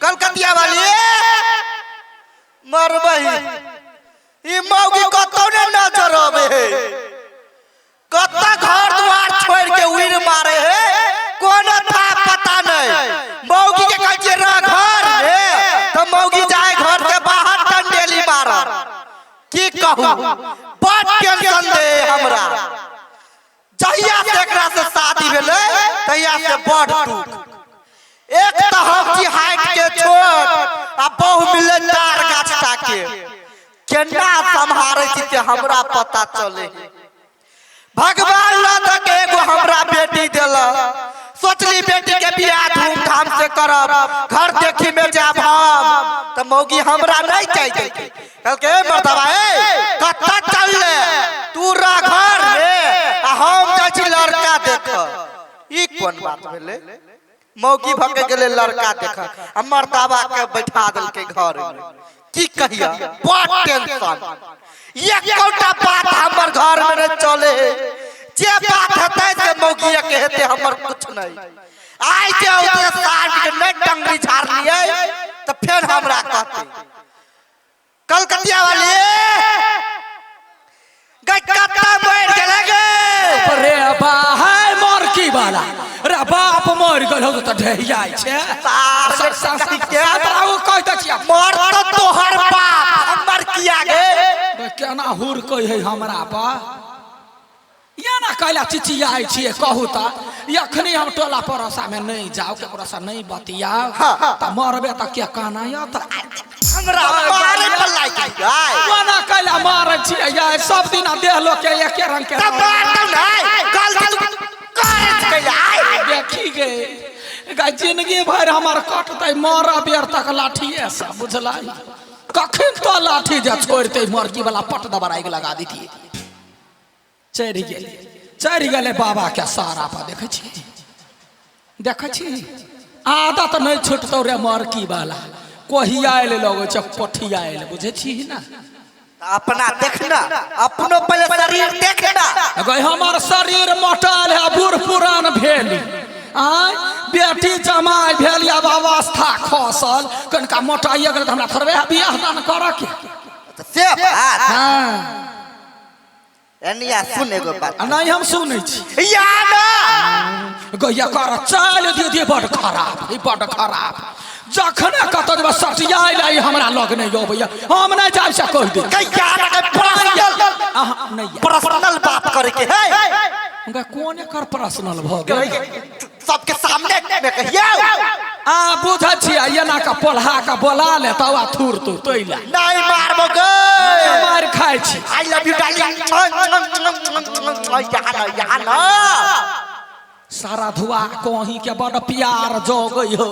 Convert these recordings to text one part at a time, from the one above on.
कलकतिया वाली मरबही ई मौगी कतौ ने नजर अबे है, कत्ता घर द्वार छोड़ के उड़ मारे है, कोनो था पता नहीं। मौगी के कहै छियै रह घर में, तो मौगी जाए घर के बाहर टंडेली मारत। की कहू, बड़ टेंशन दे हमरा। जहिया से एकरा से शादी भेलै तहिया से बड़ दुख। एक तऽ हम छी हाइट के छोट आ बहु मिललै तार गाछ टा के, केना सम्हारै छी से हमरा पता चले। भगवान लऽ दऽ के एगो हमरा बेटी देलक, सोचली बेटी के बियाह धूमधाम से करब, घर देखी में जाब हम, तऽ मौगी हमरा नहीं चाहिए। कहलकै ए मर्दबा ए कतऽ चलले, तू रह घर में आ हम जाइ छी लड़का देख। ई कोन बात भेलै? मौगी भऽ के गेलै लड़का देख आ मर्दाबा के बैठा देलकै घर में। की कहिया, बड़ टेंशन। एकोटा बात हमर घर में नहीं चले, जे बात हेतै से मौगिया के हेतै, हमर कुछ नहीं। आइ जे औते साँझ के नहीं टंगरी झाड़लियै तऽ फेर हमरा कहतै कलकतिया वाली गई कत्ता मरि गेलै गे। रे बा है मरकी वाला, रे बाप मर गेल हो तऽ ढेहियाइ छै। सार सातरा ओ कहि दै छियै। मर तऽ तोहर बाप, हमर किया गे? बे केना हुरकै है हमरा पर, एना कैला चिचियाइ छियै कहू तऽ? एखनी हम टोला पड़ोसा में नहीं जाउ, केकरो से नहीं बतियाउ, तऽ मरबे तऽ के कानैया तऽ? हमरा मारे पर लागि गेलै। कोना कैला मारै छियै यै? सब दिना देह लोक के एके रंग के। तऽ मार तऽ नहि, गलती तू करै कैला। देखी गे गाय, जिंदगी भरि हमर कटतै मरऽ बेर तक लाठिए से, बुझलै? कखन तो लाठी जे छोड़तै मरकी वाला, पट दबर आगि लगा दितियै। चढ़ि गेलै, चढ़ि गेलै बाबा के सारा पर। देखै छी, देखै छी, आदत नहि छुटतौ रे मरकी वाला। कोहियायल लगै छै, कोठियायल, बुझै छी ने? अपना देखना, अपनो पहले शरीर देखना। गई हमर शरीर मोटायल है, बूढ़ पुरान भेल, आँय बेटी जमाय भेल, आब अवस्था खसल, कनिका मोटाइए गेल तऽ हमरा थोड़बे बियाह दान करऽ के। से बात। हँ। एनिया सुन एगो बात। आ नहि, हम सुनै छी। या ना। गैया कर चालि दीदी बड खराब, ई बड खराब। जखने कतौ जेबै सटियाइ लै हमरा लग नहि अबैया, हम नहि जाय से कहि दे। गैया ना के पर्सनल, अहाँ नहि आयब। पर्सनल बात करे के है। गै कोन एकर पर्सनल भऽ गेल? सबके सामने में कहियौ। आ बुझै छियै, एना कऽ पोल्हा कऽ बोला ले तब आ थूर तू तैला। नहीं मारबो गे। मारि खाइ छी। I love you darling. यहाँ ना, यहाँ ना। सारा धुआ कहीं के बड़ प्यार जगै हो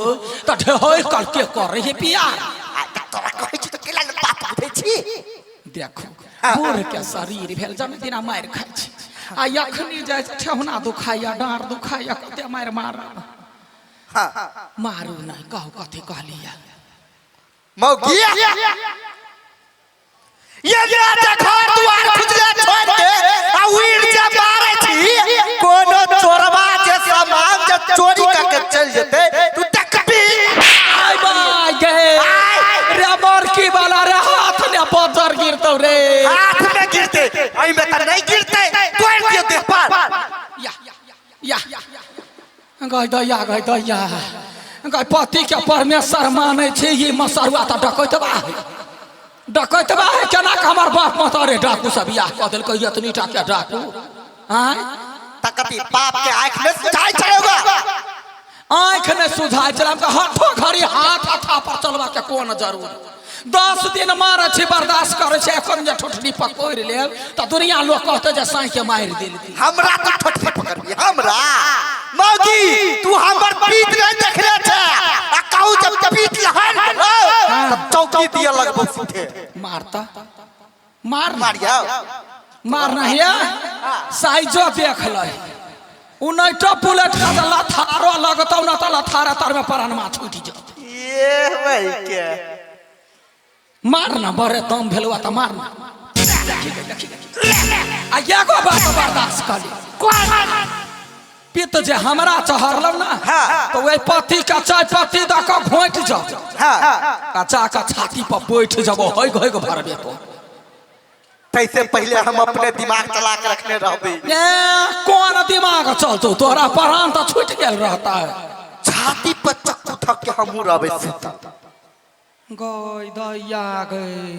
तऽ ढेहै कल के करै है प्यार। आ, तोरा कहै छी तऽ केला ने बात बुझै छी। देखू बूढ़ के शरीर भेल, जमे दिना मारि खाइ छी आ अखनी जाइ छै ठेहुना दुखाइया, डाँड़ दुखाइया, कते मारि मारब। हाँ। मारू नहि, कहू कथी कहलियै? मौगी ये जे घर द्वार खुजले छोड़ के आ उड़ जे मारे छी, कोनो चोरबा जे सामान जे चोरी करके चल जेते तू देखबी। आय बाय गे रे मरकी वाला रे, हाथ ने बजर गिरतौ रे। हाथ में गिरते, एहि में तऽ नहीं गिरते, तोड़ दियो देह पर। या या गय दैया, गय दैया गय, पति के परमेश्वर मानै छी, ई मसरुआ तऽ डकैतबा है, डकैतबा है। केना के हमर बाप महतारे डाकू से बियाह कऽ देलकै, एतनी टा के डाकू? आँय तऽ कथी बाप के आँखि में सुझाइ छै होगा? आँखि नहि सुझाइ छलै हमके, हठो घड़ी हाथ हथा पर चलबा के कोन जरूर? 10 दिन मारै छी, बर्दाश्त करै छै, एखन जे ठोठरी पकड़ि लेब तऽ दुनिया लोक कहतै जे साँइ के मारि देलकै। हमरा तू ठोठरी पकड़बी हमरा? मौगी तू हमर पीठ नहीं देखले छे, आ कहू जब पीठ लहर गेलो तब चौकी दिया लगबो सीधे। मारता मार, मारियो। मार नहीं है, साइजो देख ले, उन्नैटो बुलेट का तऽ लथारो लगतौ न तऽ लथारा तर में परानमा छूटि जात। ये भाई के मार ना, बड़े दम भेलुआ तऽ मार ना। देखी देखी देखी, आ एगो बात बर्दाश्त कर ले, पित जे हमरा चहरलौ ना हाँ। तो वही पत्ती का चाय पत्ती द के घोंटि जाओ हाँ आ जा के छाती पर बैठ जबो होय होय के भरबे तो तैसे पहले हम अपने दिमाग चला के रखने रहबे। ए कोन दिमाग चलतो तोरा प्राण तो छूट गेल रहता है। छाती पर चक्कू थक के हमहू रहबे सुतल। गई दैया गई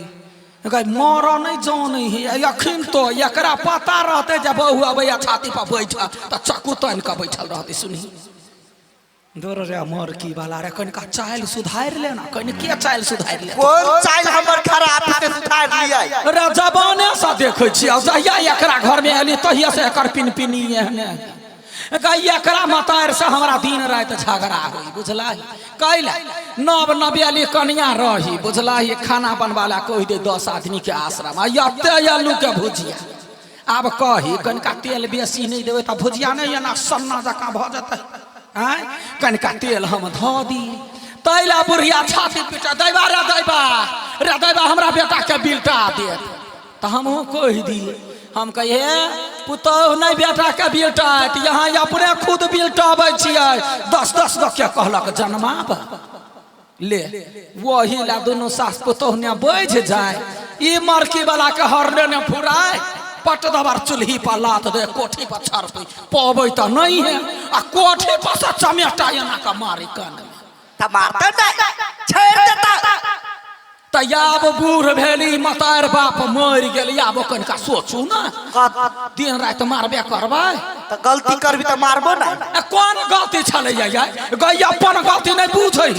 गई मर नहीं जाने है अखिन तो एकरा पता रहते जब बहु अबैया छाती पर बैठल त चक्कू तानि के बैठल रहते। सुनी दूर रे मरकी वाला रे कनिका चाइल सुधारि ले ना, कनिके चाइल सुधारि ले। कोन चाइल हमर खराब से सुधार लियै? रे जबाने से देखै छी आ जहिया एकरा घर में एली तहिया से एकर पिनपिनी एहने गई एकरा मतार से हमरा दिन राति झगड़ा होई बुझला। कैला नव नवेली कन्या रही बुझला, खाना बनवा ला कहि दे 10 आदमी के आश्रम आ एते आलू के भुजिया। आब कही कनिका तेल बेसी नहीं देबै तऽ भुजिया नहीं एना सन्ना जकाँ भऽ जेतै। आँय कनिका तेल हम धऽ दी तैला बुढ़िया छाती पीटा दैबा रे दैबा रे दैबा हमरा बेटा के बिलटा देत। तऽ हमहूँ कहि दी, हम कहिए पुतोहु नहीं बेटा के बिलटात, यहाँ अपने खुद बिलटाबै छियै। 10-10 गो के कहलक जन्माब ले, वही ला दुनू सास पुतोहु ने बैठ जाय। ई मरकी वाला के हरले ने फुराय पट दबार चूल्ही पर लात दे कोठी पर छड़पै पबै तऽ नहीं है आ कोठी पर से चमेटा एना के मारी कान में त मारते नहीं छेड़ देता। तऽ आब बूढ़ भेली मतार बाप मरि गेल, आब कनिका सोचू ना दिन राति मारबे करबै त गलती करबी त मारबो ना। कोन गलती छलै यै गई अपन गलती नहीं बुझै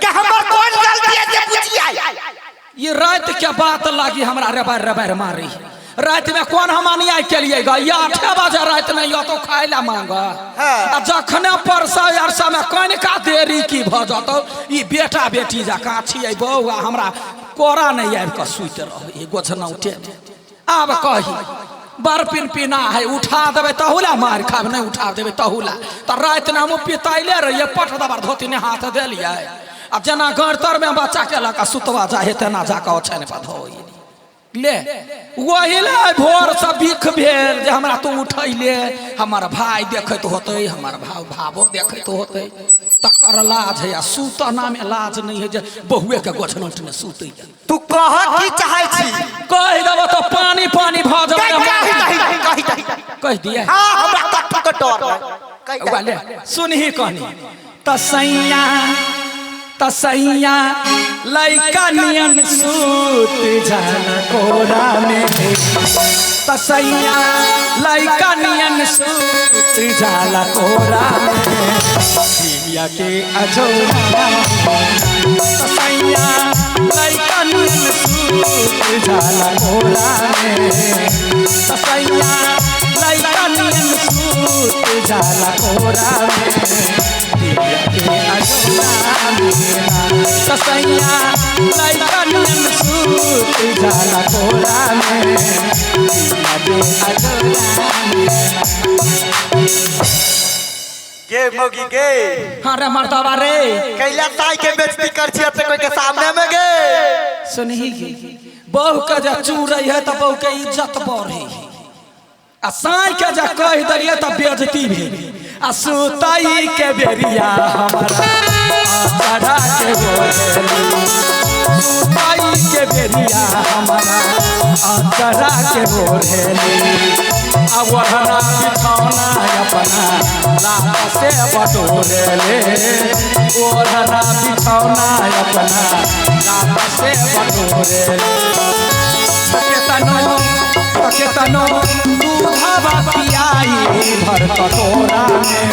के हमर कोन गलती है जे बुझियै? ये राति के बात लागी हमरा रेबार रेबार मारी। राति में कोन हम अन्याय केलिए गई 8 बजे राति में यो तो खाय ला मांग आ जखने परसा अरसा में कनिका देरी की भऽ जतौ ई बेटा बेटी जकाँ छियै बौआ हमरा कोरा नहीं आबि कऽ सुति रहै गोझनौटे। आब कही बड़ पिनपिना है उठा देबै तहुला मारि खाब नहीं उठा देबै तहुला। तऽ राति में हमहूँ पिताइले रहियै पट दबार धोती ने हाथ देलियै आ जेना गड़तर में बच्चा के लऽ कऽ सुतवा जाइ है तेना जाकऽ ओछाइन पर धोइ ले। वही ले भोर से बिख भेल जे हमरा तू उठैले, हमर भाई देखैत होतै हमर भाव भावो देखैत होतै तकर लाज है आ सुतना में लाज नहीं है जे बहुए के गोछनौट में सुतै। तू कह की चाहै छी? कहि देबो तऽ पानी पानी भऽ जेबै। कहि दिए हां हमरा कट्ठू के डर है। ले सुनही कहनी तसैया तसैया लइका नियन सूत जाला कोरा में, तसैया लइका नियन सूत जाला कोरा में दिया के अजोरा। तसैया लइका नियन सूत जाला कोरा में, तसैया लइका नियन सूत जाला कोरा में दिया के अजोरा। तसैया लइका नियन सूत जाला कोरा में दिया के अजोरा। गे मोगी गे हाँ रे मर्दवा रे कैला ताई के बेइज्जती कर छियै त कोई के सामने में गे। सुनही गे बहू के जे चूरै है त बहू के इज्जत बढ़े आ साई के जे कहि देलियै त बेइज्जती भेल। आ सुतई के बेरिया हमरा चढ़ा के बोलेली, सुतई के बेरिया हमरा चढ़ा के बोलेली। आ ओढ़ना बिछौना अपना लात से बटोरेले, ओढ़ना बिछौना अपना लात से बटोरेले। केतनो दूधवा पियाई भर कटोरा में,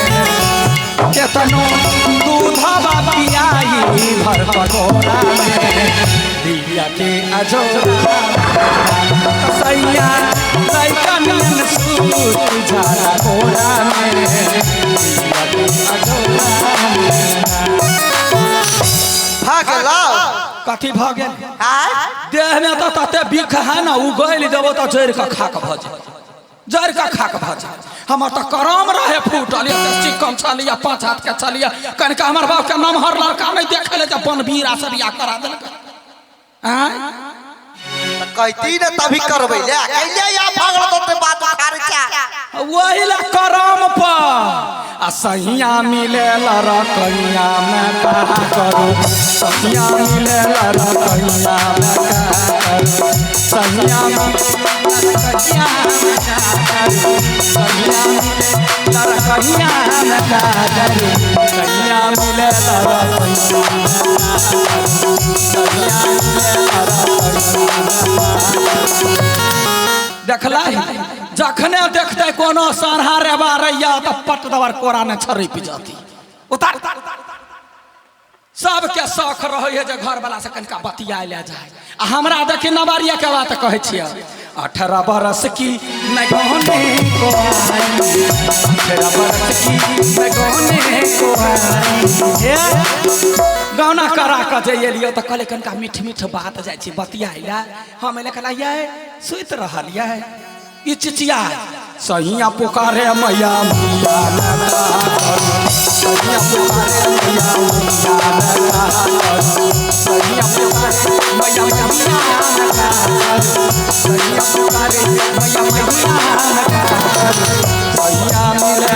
केतनो दूधवा पियाई भर कटोरा में दिया के अजोरा। तसैया लइका नियन सूत जाला कोरा में दिया के अजोरा। भागल कथी भऽ गेल? देह में तो तते बिख है ना उगैल देबो तो जड़ि के खाक भऽ जाय, जड़ि के खाक भऽ जाय। हमर तऽ करम रहे फूटल, चिकन छलियै 5 हाथ के छलियै। कनिका हमर बाप के नमहर लड़का नहीं देखले जे बनबीरा से बियाह करा देलकै। आँय कहती ने तभी करबै ले कैले या भागल तो ते बात उखाड़ छा। वही ला करम पर आ सहिया मिले लड़कैया में का करू, सहिया मिले लड़कैया में का करू, सहिया मिले लड़कैया में का करू, सहिया मिले लड़कैया में का करू, सहिया मिले लड़कैया में का करू, सहिया मिले लड़कैया में का करू। देखला जखने देखते कोनो सरहा रेबा रैया त पट दबर कोरा ने छरपि जाती। उतार सबके शौक रहे है जे घर वाला से कनिका बतिया ले जाए। आ हमरा देखी नवारिया के बात कहै छियै, 18 बरस की मैं गौने को आई, 18 बरस की मैं गौने को आई। हे गौना करा के जे एलियो त कहले कनिका मीठ मीठ बात जाइ छी बतियाइ ले। हम एले कहला ये सुति रहल ये ई चिचिया सहिया पुकारे मैया मैया लगा, सहिया पुकारे मैया मैया लगा, सहिया पुकारे मैया मैया लगा, सहिया पुकारे मैया मैया लगा, सहिया मिले